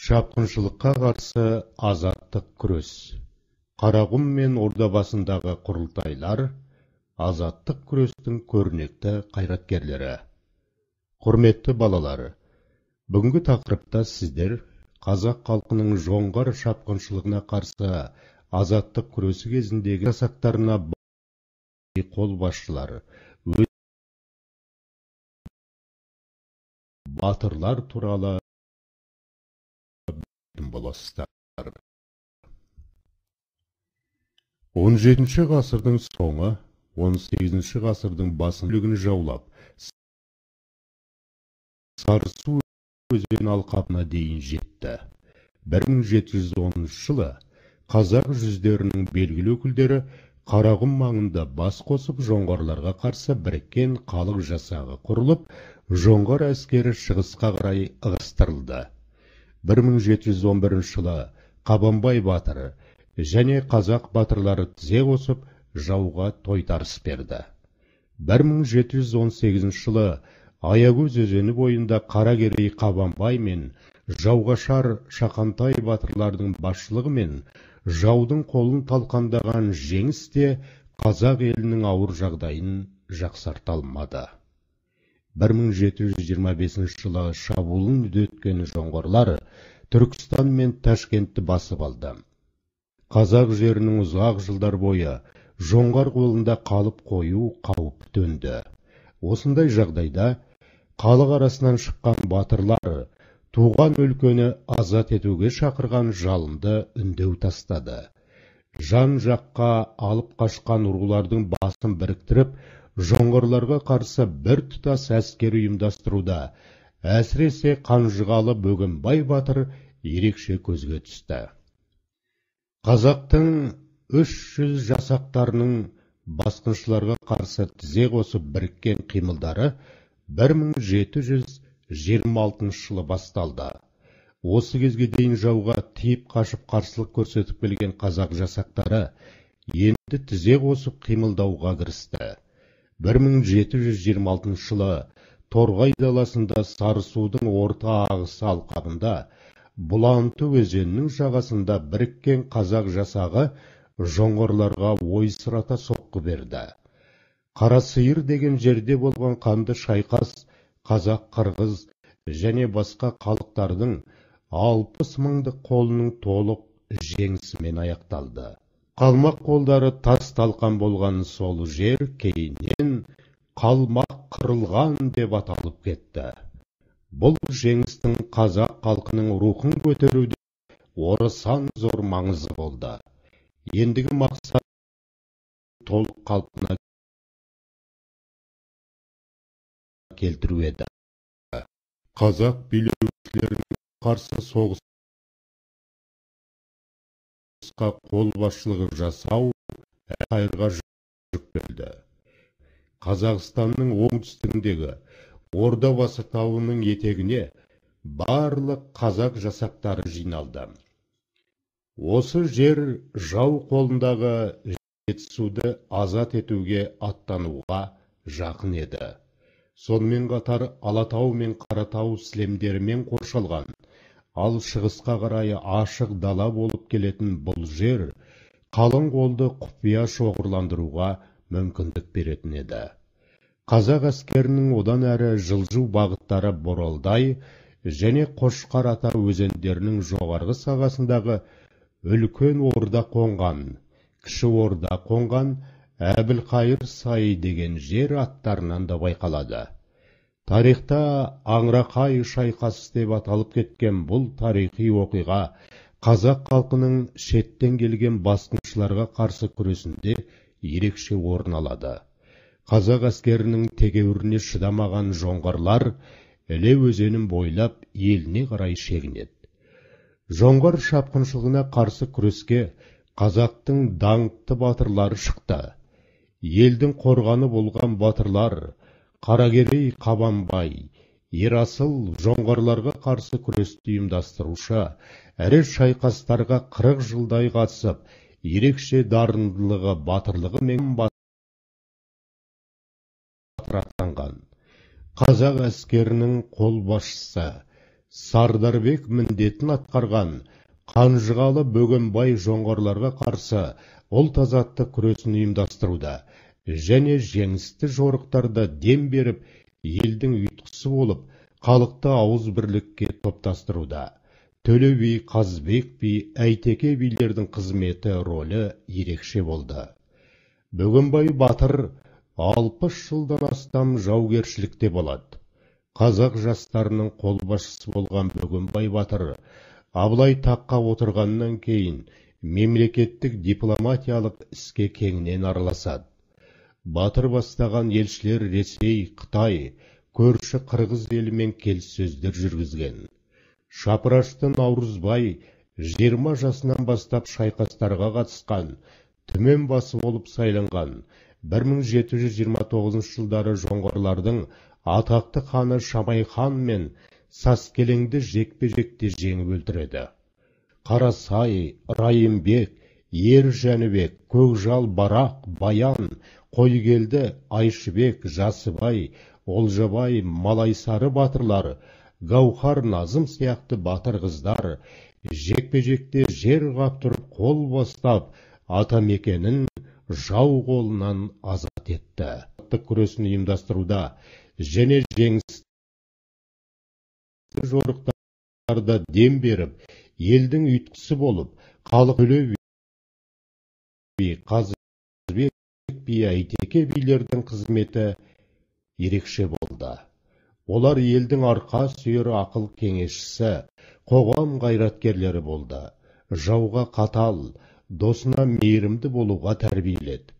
Шапқыншылыққа қарсы азаттық күрес. Қарақұм мен Ордабасындағы құрылтайлар азаттық күрестің көрнекті қайраткерлері. Құрметті балалар, бүгінгі тақырыпта сіздер қазақ халқының жоңғар шапқыншылығына қарсы азаттық күресі кезіндегі жасақтарына қолбасшылар, батырлар туралы боласыздар. 17 ғасырдың соңы, 18 ғасырдың басын бөлігін жаулап, Сарысу өзені алқабына дейін жетті. 1710 жылы қазақ жүздерінің белгілі өкілдері Қарақұм маңында бас қосып, жоңғарларға қарсы біріккен халық жасағы құрылып, жоңғар әскері шығысқа қарай ығыстырылды. 1711 жылы Қабанбай батыр және қазақ батырлары тізе қосып, жауға тойтарыс берді. 1718 жылы Аягөз өзені бойында Қаракерей Қабанбай мен Жауғашар Шақантай батырлардың басшылығымен жаудың қолын талқандаған жеңіс те қазақ елінің ауыр жағдайын жақсарта алмады. 1725 жылы шабуылын үдеткен жоңғарлар Түркістан мен Ташкентті басып алды. Қазақ жерінің ұзақ жылдар бойы жоңғар қолында қалып қою қауіпі төнді. Осындай жағдайда халық арасынан шыққан батырлар туған өлкені азат етуге шақырған жалынды үндеу тастады. Жан жаққа алып қашқан рулардың басын біріктіріп, жоңғарларға қарсы бір тұтас әскер ұйымдастыруда әсіресе Қанжығалы Бөгенбай батыр ерекше көзге түсті. Қазақтың 300 жасақтарының басқыншыларға қарсы тізе қосып біріккен қимылдары 1726 жылы басталды. Осы кезге дейін жауға тиіп қашып қарсылық көрсетіп келген қазақ жасақтары енді тізе қосып қимылдауға кірісті. 1726 жылы Торғай даласында Сарысудың орта ағысы алқабында Бұланты өзенінің жағасында біріккен қазақ жасағы жоңғарларға ойсырата соққы берді. Қарасиыр деген жерде болған қанды шайқас қазақ, қырғыз және басқа халықтардың 60 мыңдық қолының толық жеңісімен аяқталды. Қалмақ қолдары тас талқан болған сол жер кейіннен Қалмақ қырылған деп аталып кетті. Бұл жеңістің қазақ халқының рухын көтеруде орасан зор маңызы болды. Ендігі мақсат толық қалпына келтіру еді. Қазақ билеушілеріне қарсы соғысқа қолбасшылық жасау Әбілқайырға жүктелді. Қазақстанның оңтүстігіндегі Ордабасы тауының етегіне барлық қазақ жасақтары жиналды. Осы жер жау қолындағы Жетісуды азат етуге аттануға жақын еді. Сонымен қатар Алатау мен Қаратау сілемдерімен қоршалған, ал шығысқа қарай ашық дала болып келетін бұл жер қалың қолды құпия шоғырландыруға мүмкіндік беретін еді. Қазақ әскерінің одан әрі жылжу бағыттары Боралдай және Қошқар ата өзендерінің жоғарғы сағасындағы Үлкен Орда қонған, Кіші Орда қонған Әбілқайыр сайы деген жер аттарынан да байқалады. Тарихта Аңырақай шайқасы деп аталып кеткен бұл тарихи оқиға қазақ халқының шеттен келген басқыншыларға қарсы күресінде ерекше орын алады. Қазақ әскерінің тегеуріне шыдамаған жоңғарлар Іле өзенін бойлап еліне қарай шегінеді. Жоңғар шапқыншылығына қарсы күреске қазақтың даңқты батырлары шықты. Елдің қорғаны болған батырлар Қаракерей Қабанбай, Ерасыл жоңғарларға қарсы күресті ұйымдастырушы, ірі шайқастарға 40 жылдай қатысып, ерекше дарындылығы, батырлығы мен батыр атанған. Қазақ әскерінің қолбасшысы, Сардарбек міндетін атқарған Қанжығалы Бөгенбай жоңғарларға қарсы ұлт азаттық күресін ұйымдастыруда және жеңісті жорықтарда дем беріп, елдің ұйытқысы болып, халықты ауыз бірлікке топтастыруда. Төле би, Қазыбек би, Әйтеке билердің қызметі ролі ерекше болды. Бөгенбай батыр 60 жылдан астам жаугершілікте болады. Қазақ жастарының қолбасшысы болған Бөгенбай батыр Абылай таққа отырғаннан кейін мемлекеттік дипломатиялық іске кеңінен араласады. Батыр бастаған елшілер Ресей, Қытай, көрші Қырғыз елімен келіссөздер жүргізген. Шапырашты Наурызбай 20 жасынан бастап шайқастарға қатысқан, түмен басы болып сайланған. 1729 жылдары жоңғарлардың атақты ханы Шамайхан мен Саскелеңді жекпе-жекте жеңіп өлтіреді. Қарасай, Райымбек, Ер Жәнібек, Көкжал Барақ, Баян, Қойгелді, Айшыбек, Жасыбай, Олжабай, Малайсары батырлар, Гауһар Назым сияқты батыр қыздар жекпе-жекте жер қаптырып қол бастап, атамекенін жау қолынан азат етті. Күресін ұйымдастыруда және жеңісті жорықтарда дем беріп, елдің ұйытқысы болып, халық Төле би, Қазыбек би, Әйтеке билердің қызметі ерекше болды. Олар елдің арқа сүйер ақыл кеңесшісі, қоғам қайраткерлері болды. Жауға қатал, досына мейірімді болуға тәрбиеледі.